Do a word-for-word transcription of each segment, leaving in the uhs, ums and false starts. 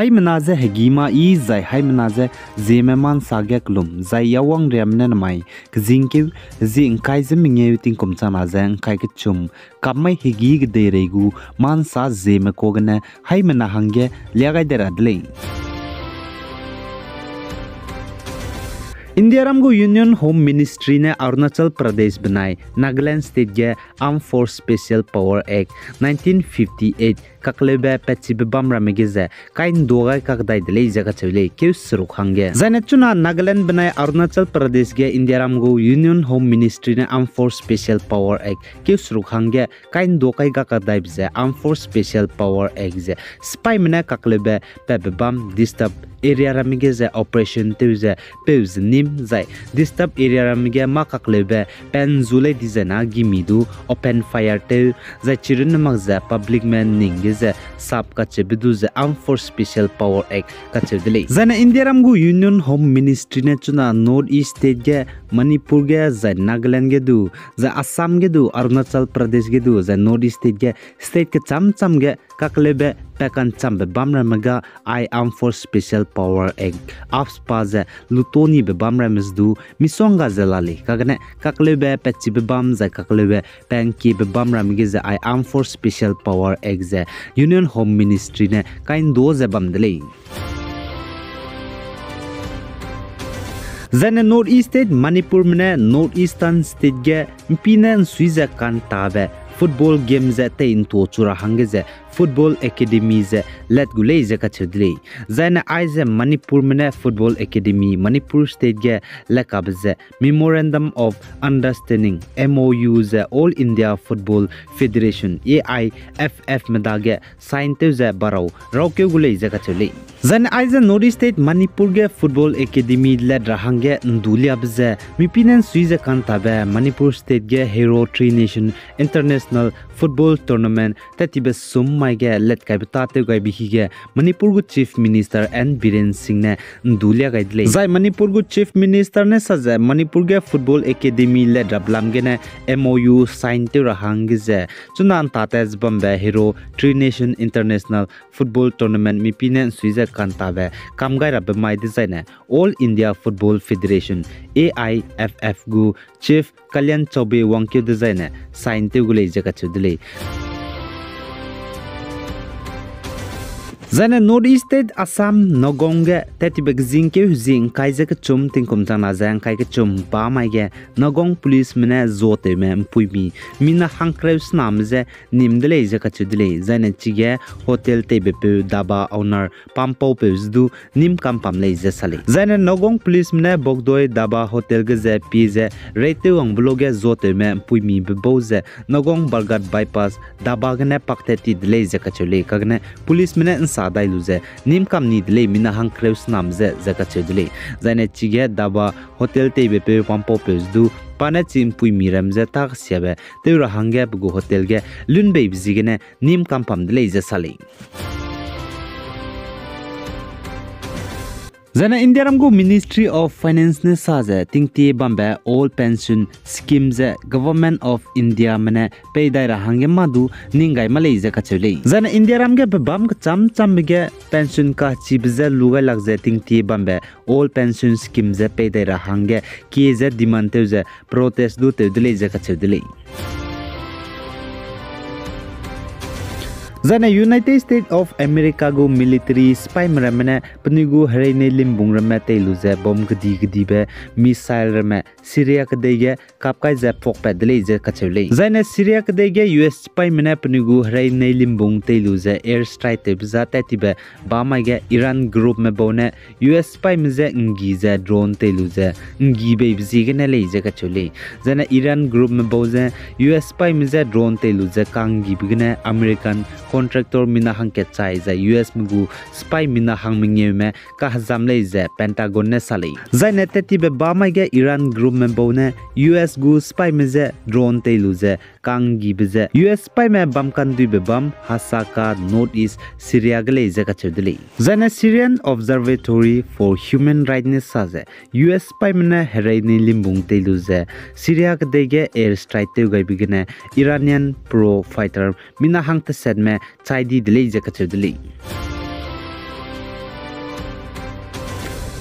Haimena ze hegî mâ yi zai haimena ze Zeme ma nsa ge kelum zai yawang riamme ne namai kezingkeu zie ngkai ze mengeu tingkum changna ze ngkai kechum, kam mai hegî kedeirei gu ma nsa Zeme ka gene haimena hangge lia gai de ra de lei. Indiaram gu Union Home Ministry ne Arunachal Pradesh benai Nagaland State ge Armed Force Special Power Act nineteen fifty-eight kakleube patchibe bam ramme ge ze kai ndua gai kakdai de lei ze kacheu lei, keu seruk hangge. Zaine chuna Nagaland benai Arunachal Pradesh ge Indiaram gu Union Home Ministry ne Armed Force Special Power Act keu seruk hangge kai ndua kai ga kakdaibe ze Armed Force Special Power Act ze sipaime ne kakleube patbe bam disturb area ramme ge ze operation tew ze peu ze nîm zai disturb area ramme ge mâ kakleube pat nzu lei dizai na gimi du open fire tew zai chirunne mak ze publicme ning ge ze sap kacheube du ze Armed Force Special Power Act kacheu de lei. Zaine Indiaram gu Union Home Ministry ne chuna North East State ge Manipur ge zai Nagaland ge du, zai Assam ge du, Arunachal Pradesh ge du, zai North East State ge state kecham cham ge kakleube pat kanchambe bam ramme ga ai Armed Force Special Power Act, AFSPA ze luto nibe bam ramme ze du misongga ze la lei, kagene kakleube patchibe bam zai kakleube pat nkiebe bam ramme ge ze ai Armed Force Special Power Act ze Union Home Ministry ne kai ndua ze bam de lei. Zaine North East State Manipurme ne North Eastern State ge mpi ne nsui ze kantabe football game ze tei ntuachu ra hangge ze football academy ze let gu lei ze kacheu de lei. Zaine aize Manipurme ne football academy Manipur State ge lekabe ze Memorandum of Understanding, M O U ze All India Football Federation, A I F F me dage sign tew ze barau raukeu gu lei ze kacheu lei. Zaine aize North East State Manipur ge football academy let ra hangge ndu liabe ze mpi ne nsui ze kantabe Manipur State ge Hero Three Nation International Football Tournament tattibe sum mai ge let kaibe tâtew gaibe hige Manipur gu Chief Minister N Biren Singh ne ndu lia gai de lei. Zai Manipur gu Chief Minister ne sa ze Manipur ge football academy let rabe lam gene M O U sign tew ra hangge ze chuna ntate ze bambe Hero Three Nation International Football Tournament mpi ne nsui ze kantabe kam gai rabe mai dezaine All India Football Federation, A I F F gu Chief Kalyan Chaubey wangkeu dezaine sign tew gu lei ze kacheu de lei. Zaine North East State Assam Nagaon ge tattibe kezingkeu zie ngkai ze kechum tingkum changna ze ngkai kechum ba mai ge Nagaon policeme ne zuatewme mpuimi mina hangkereu sename je nîm de lei ze kacheu de lei. Zaine chige hotel teibepeu dhaba owner pampaupeu ze du nîm kampam lei ze sa lei. Zaine Nagaon policeme ne Bogdoi Dhaba hotel ge ze pie ze reitew wangbe luage zuatewme mpuimibe bau ze Nagaon Balghat Bypass dhaba gene paktat ti de lei ze kacheu lei. Kagene policeme ne nsa dai lu ze nîm kam ni de lei mina hangkereu sename je ze kacheu de lei. Zaine chige dhaba hotel teibepeu pampaupeu ze du pa ne chi mpuimi ram ze takesiabe tew ra hangge pe gu hotel ge lunbeibe ziegene nîm kampam de lei ze sa lei. Zaine Indiaram gu Ministry of Finance ne sa ze tingtie bambe All Pension Scheme ze Government of Indiame ne pei dai ra hangge mâ du ning gai ma lei ze kacheu lei. Zaine Indiaram ge pe bâm kechâm châmbe ge pension kachibe je lu gai lak ze tingtie bambe All Pension Scheme ze pei dai ra hangge kie ze demand tew ze protest du tew de lei ze kacheu de lei. Zaine United States of America gu military sipaime ramme ne penui gu hereine limbung ramme tei lu ze bomb kedi kedibe missile ramme Syria kedei ge kap kai ze puakpat de lei ze kacheu lei. Zaine Syria kedei ge U S sipaime ne penui gu hereine limbung tei lu ze air strike tewbe za tat tibe bamai ge Iran groupme bau ne U S sipaime je nggi ze drone tei lu ze nggi beibe ziegene lei ze kacheu lei. Zaine Iran groupme bau ze U S sipaime je drone tei lu ze kanggibe gene American contractor mina hangkat chai zai U S me gu sipai mina hang mengeume kahezam lei ze Pentagon ne sa lei. Zaine tat tibe bamai ge Iran groupme bau ne U S gu sipaime je drone tei lu ze kanggibe ze U S sipaime bam kanduibe bam Hasaka, North East Syria ge lei ze kacheu de lei. Zaine Syrian Observatory for Human Rights ne sa ze U S sipaime ne hereine limbung tei lu ze Syria kedei ge air strike tew gaibe gene Iranian pro fighter mina hang tesetme chai di de lei ze kacheu de lei.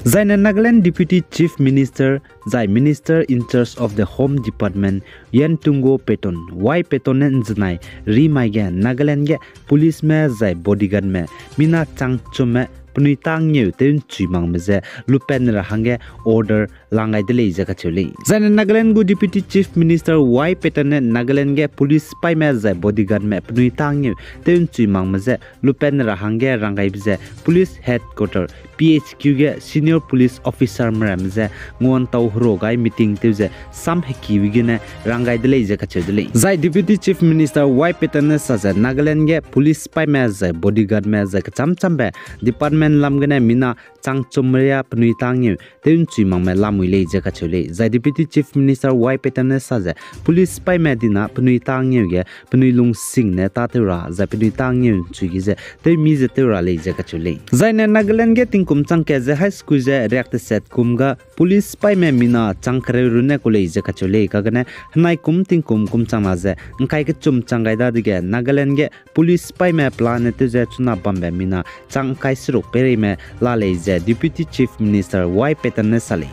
Zaine Nagaland Deputy Chief Minister zai Minister in charge of the Home Department Yantungo Patton, Y Patton ne ’nzenai rimai ge Nagaland ge policeme zai bodyguardme mina changchumme penui tâ ngeu tew ’nchui makme je lupat ra hangge order lang gai de lei ze kacheu lei. Zaine Nagaland gu Deputy Chief Minister Y Patton ne Nagaland ge police sipaime zai bodyguardme penui tâ ngeu tew ’nchui makme je lupat ra hangge rang gaibe ze police headquarter, P H Q ge senior police officerme ramme je nguantau hero gai meeting tew ze sam hekibe gene rang gai de lei ze kacheu de lei. Zai Deputy Chief Minister Y Patton ne sa ze Nagaland ge police sipaime zai bodyguardme zai kechâm châmbe department lam gene mina changchum ria penui tâ ngeu tew ’nchui makme lamui lei ze kacheu lei. Zai Deputy Chief Minister Y Patton ne sa ze police sipaime dina penui tâ ngeu ge penui lungsing ne tâtew ra zai penui tâ ngeu ’nchui ge ze tewmi ze tew ra lei ze kacheu lei. Zaine Nagaland ge tingkum chang kat ze hai sku ze riak teset kum ga police sipaime mina chang kereu runne ku lei ze kacheu lei. Kagene henai kum tingkum kum chang na ze ’ngkai kechum chang gai dadege Nagaland ge police sipaime pelane tew ze chuna bambe mina chang ’ngkai seruk peireime la lei ze Deputy Chief Minister Y Patton ne sa lei.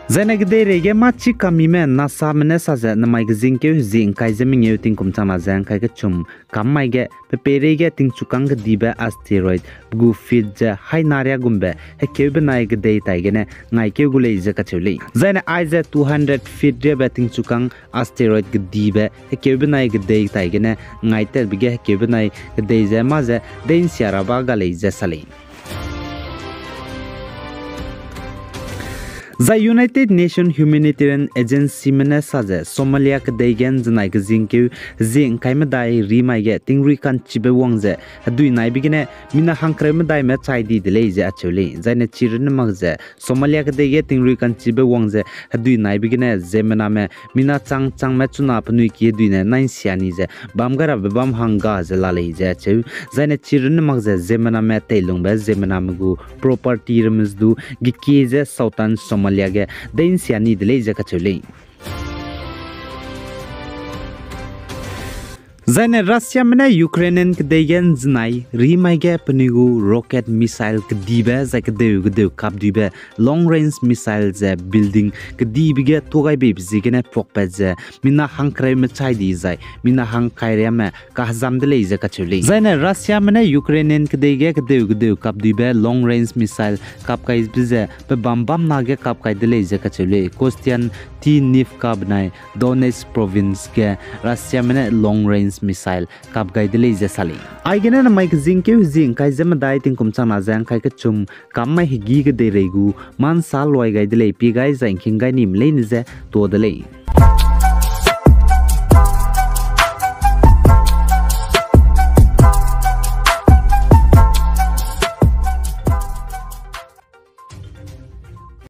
Zaine kedeirei ge mâ chi kamime NASAme ne sa ze namai kezingkeu hezie ’ngkai ze mengeu tingkum chang na ze ’ngkai kechum kam mai ge pe peireige tingchukâng kedibe asteroid pe gu feet ze haina riâ gumbe hekeu benai kedei tai gene ngaikeu gu lei ze kacheu lei. Zaine aize two hundred feet riabe tingchukâng asteroid kedibe hekeu benai kedei tai gene ngaitatbe ge hekeu benai kedei ze mâ ze deinsia ra ba ga lei ze sa lei. Zai United Nation Humanitarian Agencyme ne sa ze Somalia kedei ge ’nzenai kezingkeu hezie ’ngkai medai rimai ge tingrui ka'nchibe wang ze hedui naibe gene mina hangkereu medaime chai di de lei ze acheu lei. Zaine chirunne mak ze Somalia kedei ge tingrui ka'nchibe wang ze hedui naibe gene ziemmename mina chang changme chuna penui ki hedui ne nainsia ni ze bam gai rabe bam hangga ze la lei ze acheu. Zaine chirunne mak ze ziemmename teilungbe ziemmename gu property ramme ze du gekie ze Southern Somalia ge deinsia ni de lei ze kacheu lei. Zaine Russiame ne Ukrainian kedei ge ’nzenai rimai ge penui gu rocket missile kedibe zai kedeu kedeu kapduibe long range missile ze building kedibe ge tuâ gai beibe ziegene puakpat ze mina hangkereu mechai di zai mina hangkai riame kahezam de lei ze kacheu lei. Zaine Russiame ne Ukrainian kedei ge kedeu kedeu kapduibe long range missile kap kaibe ze pe bam bam na ge kap kai de lei ze kacheu lei. Kostiantynivka benai Donetsk province ge Russiame ne long range missile kap gai de lei ze sa lei. Aigene namai kezingkeu hezie ’ngkai ze medai tingkum chang na ze ’ngkai kechum kam mai hegî kedeirei gu mâ ’nsa luai gai de lei, pie gai zai ’ngking gai nime leine ze tuâ de lei.